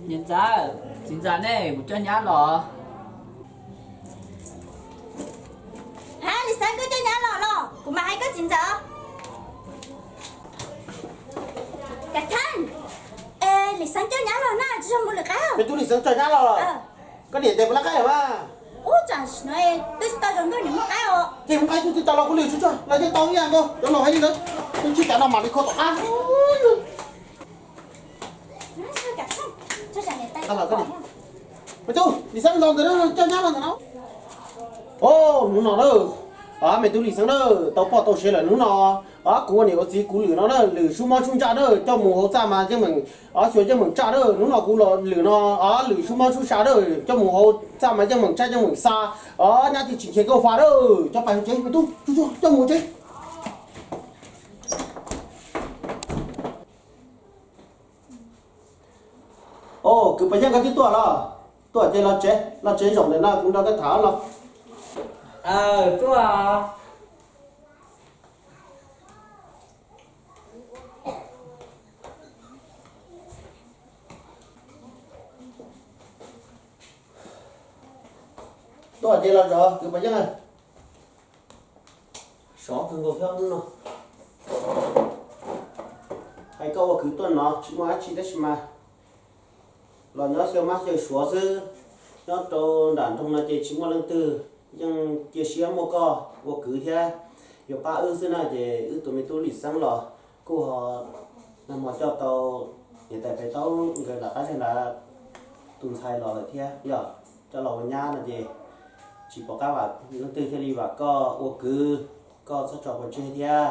Niam ntxawm, txiv ntxawm ne, kuv coj nyab los. Ha, Lis Xeeb, koj coj nyab los los? Kuv mam hais koj txiv ntxawm. Kav Theej, es Lis Xeeb coj nyab los na, tsis yog mus lwm qab. Me tub Lis Xeeb coj nyab los los? Koj niam tes puas laj qab lawm mas? Ub, tsam no twb tsis tau zoo nkauj niam muaj qab os. Ces muaj qab twb tsis tau los kuv lwm tsuj tsuag los yeej tau ib yam nkaus, cov laus hais li ntawd, twb tsis cov no mam li kho tom qab. Me tub Lis Xeeb los ntawm no, coj nyab los ntawm no. Os, hnub no na, me tub Lis Xeeb na, tau poj tau sev lawm hnub no. Os, kuv ua niam ua txiv kuv lwm no na, lwm sub mob sub ntsaj na, coj mus hauv txaj mas yeej meem, os, xyuas yeej meem tsaj na. Hnub no kuv los lwm no, os, lwm sub mob sub ntsaj na, coj mus hauv txaj mas yeej meem tsaj yeej meem xa. Os, nyab twb tsis nrhiav nkauj fa na, coj pais hauv tsev, me tub, coj mus hauv tsev. Os, kwv Pov Yeej, koj twb tuaj los? Tuaj ces los tsev, los tsev zaum ntawm no kuv nrog koj tham los. Tuaj. Tuaj ces los zov kwv Pov Yeej. Sov kawg nkaus thiab hnub no. Hais koj ua kwv tuaj no tsis muaj dab tsi tab sis mas los nyob xyaw mab xyaw suav xwb. Nyob rau nram nroog no ces tsis muaj leej twg, yeej cia siab muaj koj ua kwv thiab yuav pab wb xwb na. Ces wb tus me tub Lis Xeeb los kuj ho nag hmo coj tau niam tais Pem Taub nkawd nram qab zej nrad tus ntxhais los lawm thiab yog coj los ua nyab no ces tsis pom qab vam leej twg thiaj li vam koj ua kwv, koj txhob tso pov tseg thiab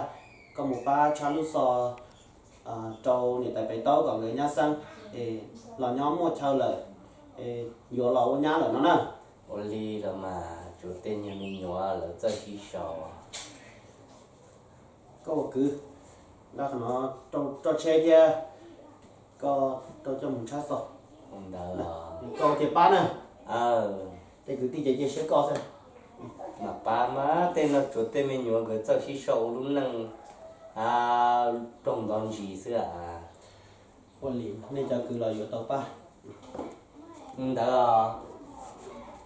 koj mus pab tshaj lub xov rau niam tais Pem Taub kom nkawd nyab xeeb es los nyob muaj chaw lawm es yuav los ua nyab lawm no na. Ua li los mas tsuav tej niag me nyuam lawv txawj sib sau. Koj ua kwv, nqa qhov no rau tsheb thiab koj rau coj mus tshaj xov. Koj ua tiag pab na. Tej kwv tij ces cia siab koj xwb. Mam pab mas tej no tsuav tej me nyuam nkawd txawj sib sau ua lub neej ploog ntov ntsis xwb. Ua li nej cov kwv los yuav tau pab. Ntawd os.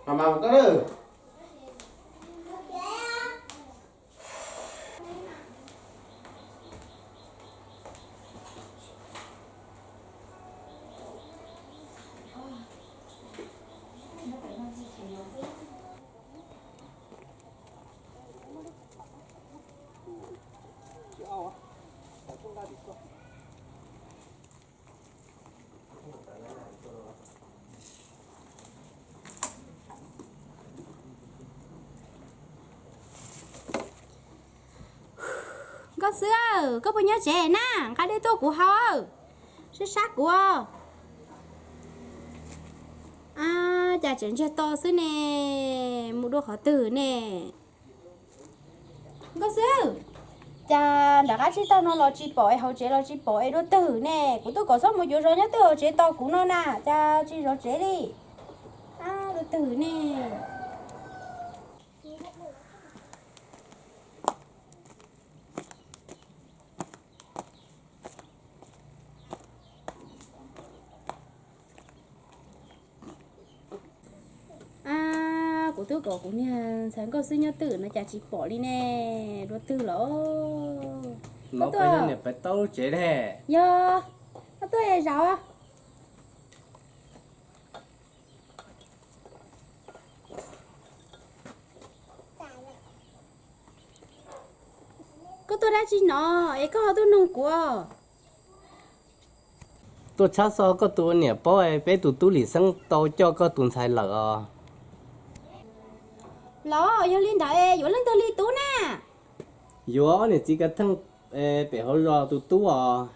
Mas mas koj lawm. Nkauj Xwb, koj puas nyob tsev na? Nqa dej tuaj kuv haus, sab sab kuv. Cas tseem ntsiag to xwb ne, mus dua qhov twg ne? Nkauj Xwb, cas nram qab tsib taug no los tsis pom es hauv tsev los tsis pom es dua twg ne? Kuv tuaj kom txhob mus cuav zos nyob twg hauv tsev tos kuv no na, cas tsis zov tsev li. Dua twg ne? Kuv twb kom kuv niag ntxhais Nkauj Xwb nyob twg no cas tsis pom li ne, dua twg lawm? Niam Pem Taub tsev ne. Yog, koj tuaj zaum. Koj tuaj dab tsi no es koj ho tuaj noog kuv? Tuaj tshab xov koj tus ua niam paub peb tus tub Lis Xeeb tau coj koj tus ntxhais lawm os. Los yog li ntawd es yuav leej twg li tub na? Yuav ob niam txiv Kav Theej pem hauv zos tus tub os.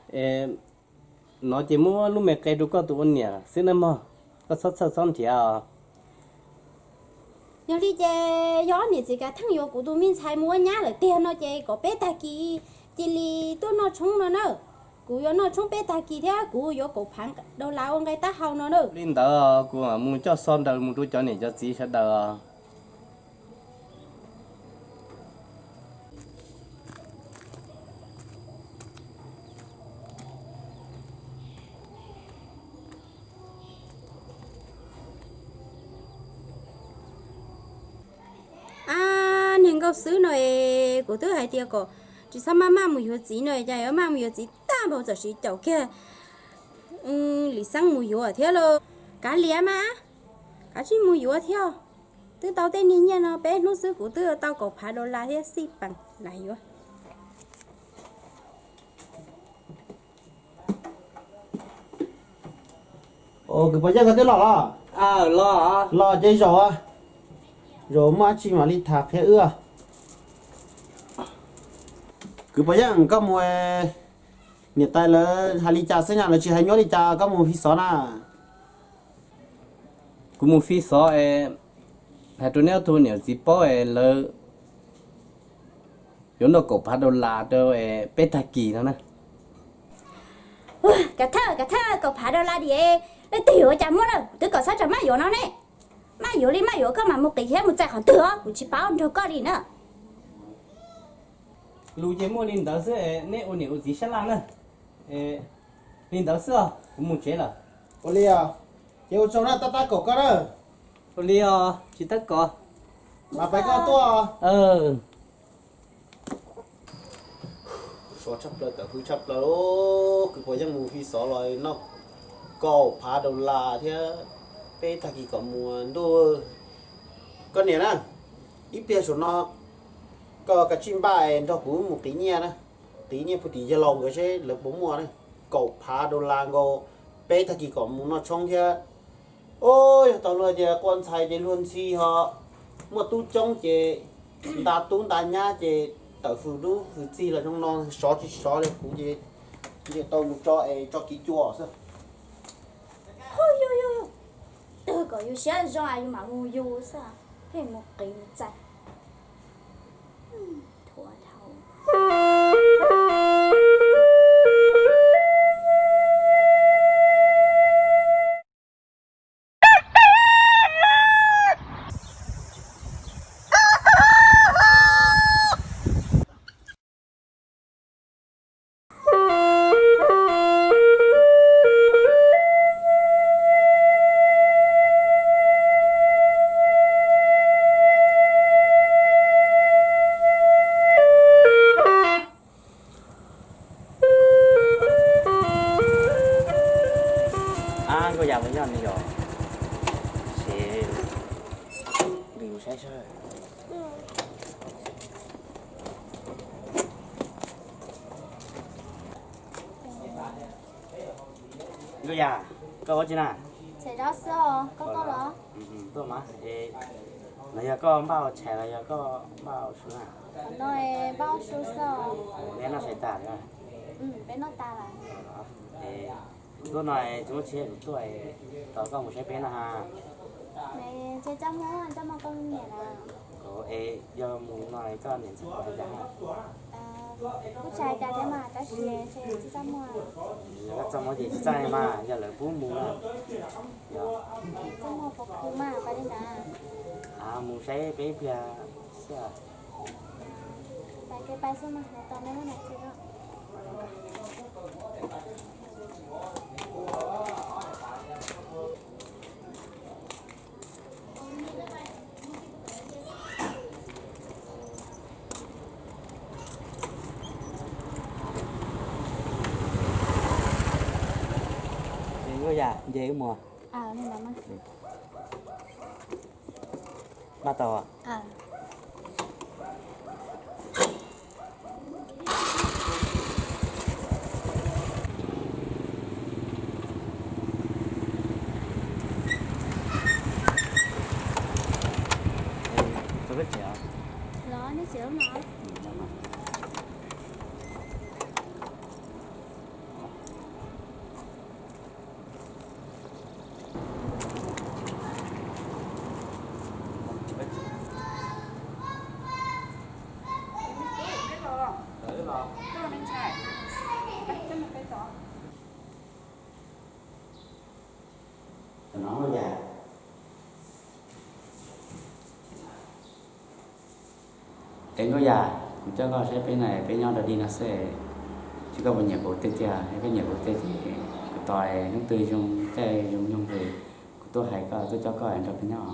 No ces muab lub me qe rau koj tus ua niam xwb nawb mog, koj txhob txhawj txhob nrhiav os. Yog li ces yog ob niam txiv Kav Theej yuav kuv tus me ntxhais mus ua nyab lawm tiag no ces kom peb tag kis cia li tuaj noj tshoob no na. Kuv yuav noj tshoob peb tag kis thiab kuv yuav kaum phav daus las ua nqe taub hau no na. Li ntawd kuv mam mus coj xov ntawd mus rau cov niam cov txiv sawv daws os. Koj xwb no es kuv twb hais tias kom tsis txhob maj maj mus yuav txiv no, cas yuav maj mus yuav txiv tag npaum txawm siv caum kiag Lis Xeeb mus yuav thiab lauj. Kav liam mas, kav tsij mus yuav thiab. Twb tau tej niag nyiaj no peb hnub xwb kuv twb tau kaum phav dollar thiab xij peem lam yuav. Kwv Pov Yeej, koj twb los los? Los ces zaum, zaum muaj dab tsi mam li tham qhia wb. Kwv Pov Yeej, koj mus, niam tais lawv hais li cas xwb na, lawv tsis hais nyuaj li cas koj mus fi xov na? Kuv mus fi xov es hais rau neb ob tug niam txiv paub es lawv yuav noj kaum phav dollar rau peb tag kis no na. Kav thawj, kav thawj, kaum phav dollar diam, leej twg yuav ua cas muaj na, twb kom txhob tso maj yuav no ne. Maj yuav li maj yuav koj mam mus qiv thiab mus txais qhov twg os, kuv tsis paub nrog koj li na. Lus ces muaj li ntawd xwb, nej ua niam ua txiv sab laj na. Li ntawd xwb os, kuv mus tsev lawm. Ua li os, ces ua tsaug na, tab tab kaum koj na. Ua li os, tsis tab kaum. Mas pais koj tuaj. Sov tshaj plaws, tawm hwj tshaj plaws, Kwv Pov Yeej mus fi xov los noj kaum phav dollar thiab peb tag kis kom mus ntuj. Koj niam na, ib pliag saum no koj kav tsij npaj nrog kuv mus qiv nyiaj na, qiv nyiaj puag tim yawg laus nkawd seb lawv puas muaj na, kaum phav dollar nkaus, peb tag kis kom mus noj tshoob thiab. Yog tau luag tias quaj ntxhais ces luag ntxhi ho, muaj tub coob ces nta tub nta nyab ces tawm hwj dub hwj txig los zoo no, sov tsis sov li kuv ces ntiam tau mus tso es tso kiv cua xwb. Twg kom yus siab zoo yus mam mus yus xwb, pheej mus qiv mus txais. Thuav dhau. Ab, nkauj yas, puas yog nws yog? Ces nws saib saib. Nkauj yas, koj ua tsi na? Tuaj mas, no yog koj npaj ua tshais los yog koj npaj ua su na? Neb noj tshais tas lawm? Tuaj no tsis muaj tsheb kuv tuaj tos koj mus saib peb no ha. Es yog mus no koj niam ntxawm hais cas? Yog koj txaj muag ces tsis txaj mas yog lawv pub mus na. Mus saib peb ib pliag xwb. Nkauj yas, nce wb mus. Npaj tau. Es nkauj yas, kuv coj koj saib peb na, peb nyob dog dig no xwb, tsis koj puas nyiam kuv tiag tiag? Yog koj nyiam kuv tiag ces kuv tos hnub twg zoo caij zoo nyoog es kuv tuaj hais koj, tuaj coj koj nrog peb nyob.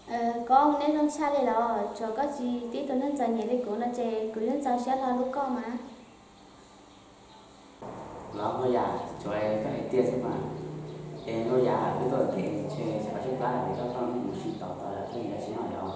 Koj ua neej zoo tshaj li los, tsuav koj tsis tib tug neeg txom nyem li kuv no ces kuv yeej txaus siab hlo hlub koj mas. Los Nkauj Yaj, tsuav koj hais tiag xwb mas. Es Nkauj Yaj, wb tuaj txog ces tsam koj tshaib plab es koj mus sim tos tod lawm thiaj li sim no yom.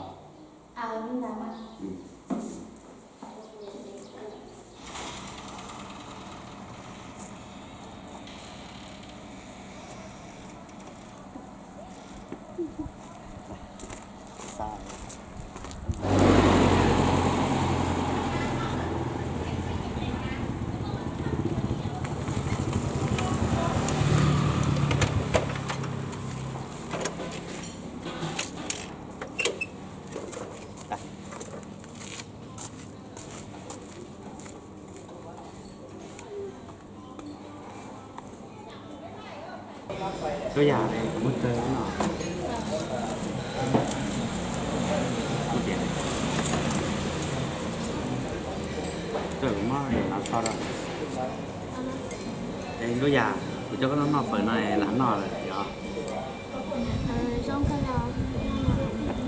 Nkauj Yaj, kuv muab raws no. Kuv muab lam tso rau. Es Nkauj Yaj, kuv coj koj noj noj fawm no lam noj lawm yog?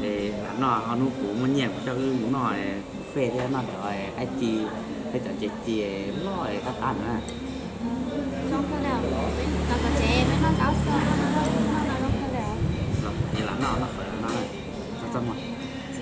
Es lam noj, ho hnub kuv muaj nyiaj kuv coj wb mus noj buffet thiab noj cov qaib ci, thiab cov ntses ci loj qab qab ntawd na. Es lam noj noj fawm no na. Txog txog muag. Es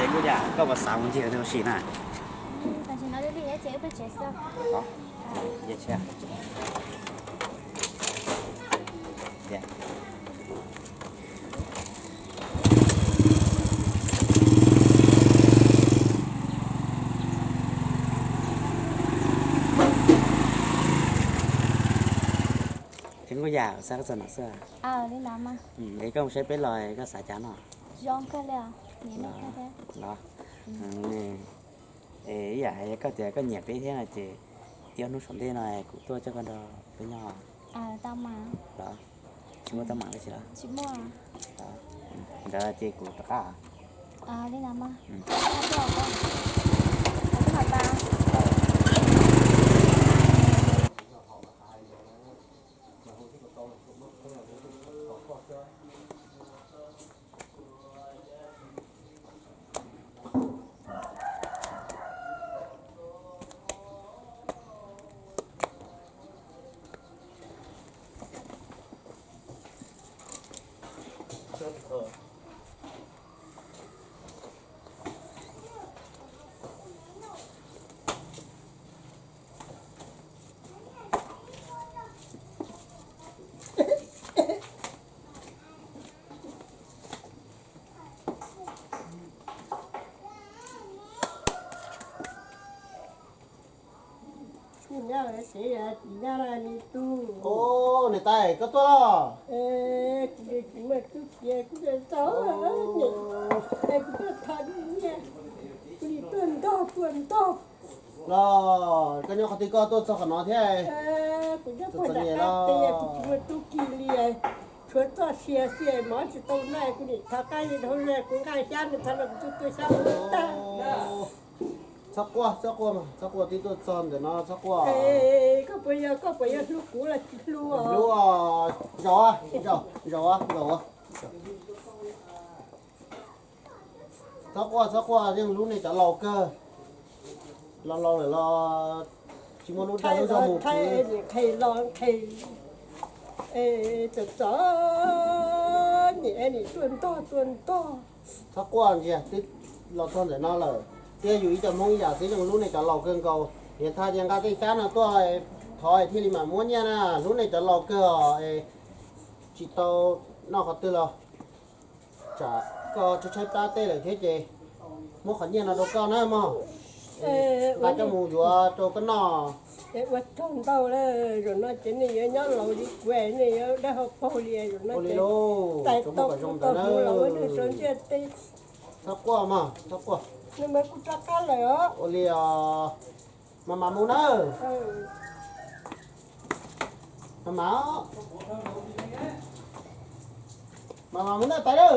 Nkauj Yaj, koj puas xav mus ncig ua si na? Es Nkauj Yaj, xav koj txog no xwb. Es koj mus saib peb los koj xav cas no? Los, es ib yam hais koj tias koj nyiam peb thiab no ces ib ob hnub saum ntej no kuv tuaj coj koj nrog peb nyob. Los, tsis muaj teeb meem dab tsi los? Ntawd ces kuv rov qab. Niam tais, koj tuaj los? Kuv tuaj thov nyiaj, kuv li tuaj ntog tuaj ntog. Los koj nyob qhov twg koj tuaj txog qhov no thiab? Kuv nyob pem nram qab teb, kuv tsis muaj tub ki li, tshuav txoj sia xwb, mov tsis tau noj, kuv nim thov qab li dhau, kuv nqa xyab nws thov los kuv tuaj tua xyab ua tag. Txhob quaj, txhob quaj mas, txhob quaj, twb tuaj txog ntawm no txhob quaj. Koj puas yog, koj puas yog hlub kuv los tsis hlub? Hlub, zaum, zaum, zaum. Txhob quaj, txhob quaj, yeej hlub nej cov laus kawg. Laus laus lawm los tsis muaj lub dag lub zog mus. Nqhis los nqhis, txom txom nyem, nim tuaj ntog tuaj ntog. Txhob quaj ntsia, twb los txog ntawm no lawm, thiab yus ib co Hmoob ib yam xwb yeej hlub nej cov laus kawg nkaus. Niam tais tias nqa tej xyab no tuaj thov thiaj li mam muab nyiaj na, hlub nej cov laus kawg os. Tsis tau noj qhov twg los tsam koj tshaib tshaib plab tej lawm thiab ces muab qhov nyiaj no rau koj na mog. Nqa coj mus yuav rau koj noj. Ua tsaug ntau lawm, zaum no ces nej yuav nyob laus li kuv, nej yuav dawb hau paug li zaum no. Ua li ces lauj, tais tau kuv tau hmoov los ua neeg sau ntiaj teb. Txhob quaj mog, txhob quaj. Nws mas kuv rov qab lawm os. Ua li os, mas mam mus na. Mas mam, mas mam mus na tais na.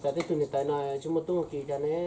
Cas tej tug niam tais no tsis muaj tub muaj ki cas ne?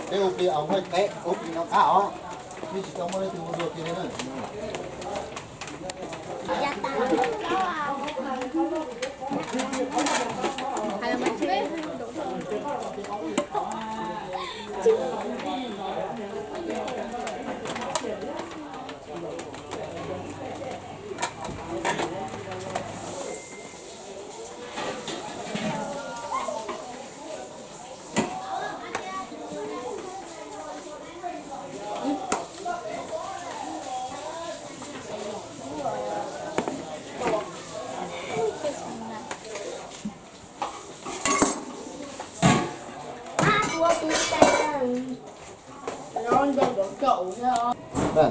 Peb ua plig aus nqaij qev ua plig no qab os, yeej tsis tau muaj leej twg ua dua kiag li na.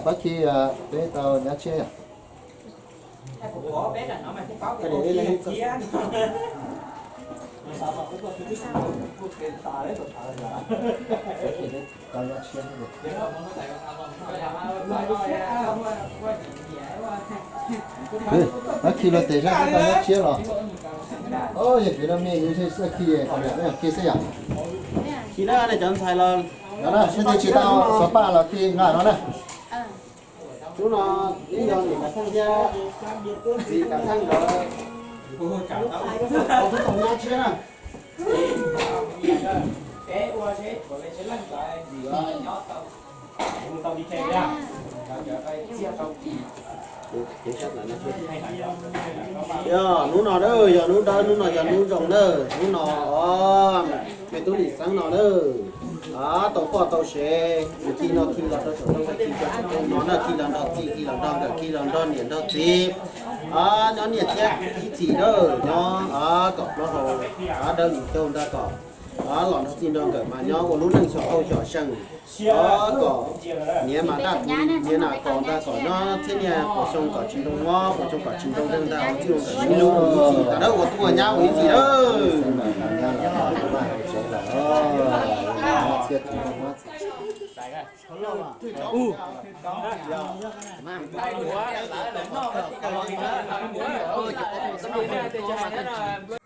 Pab Khi, peb tau nyab tshiab yom. Pab Khi luag tes sab tau nyab tshiab los. Yog peb lub me yus xwb Khi, kom niam peb yog Khi xwb yom. Khi na, nej cov ntxhais los, sib tig tsis tau xov paj los Khi nqa no na. Hnub no ib yog niam Kav Theej thiab txiv Kav Theej nkawd tau nyab tshiab na. Yog hnub no na, yog hnub dawb, hnub no yog hnub zoo na, hnub no os, me tub Lis Xeeb no na, tau poj tau sev, Khi no Khi los rau saum roob, Khi rau saum roob no na, Khi los nrog txiv, Khi los nrog nkawm, Khi los nrog niam nrog txiv, nyob niam thiab ib txhis na, nyob kom plaub hau dawb lug caug ntag, kom los nrog txiv nrog nkawm mas nyob ua lub neej xyom qauj xyom seej, kom niam mas daj niam nas kos ntag, kom nyob thiab niag puas xyoo kom tsis nroo mob, puas xyoo kom tsis nroo zeeg ntag, ua txij ua nkawm ib lub ib txhis tas dawb ua tub ua nyab ua ib txhis na.